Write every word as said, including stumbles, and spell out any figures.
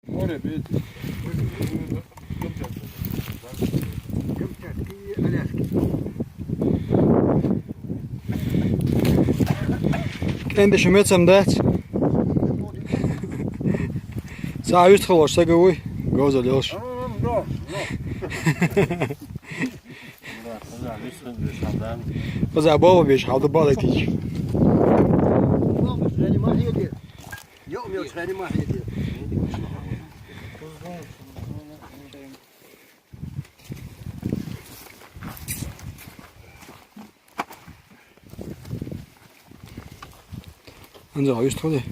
Море, видите? Камчатка. Камчатка и Аляска. КӀентӀи шумецам дац. Ца вистхулаш сага вуй, гоза лелш. А, ну, ну, ну. Къаза бола беш хьалда бала тич. Йо, мё, цхьани ма хьеде. Анза, а вистхуле?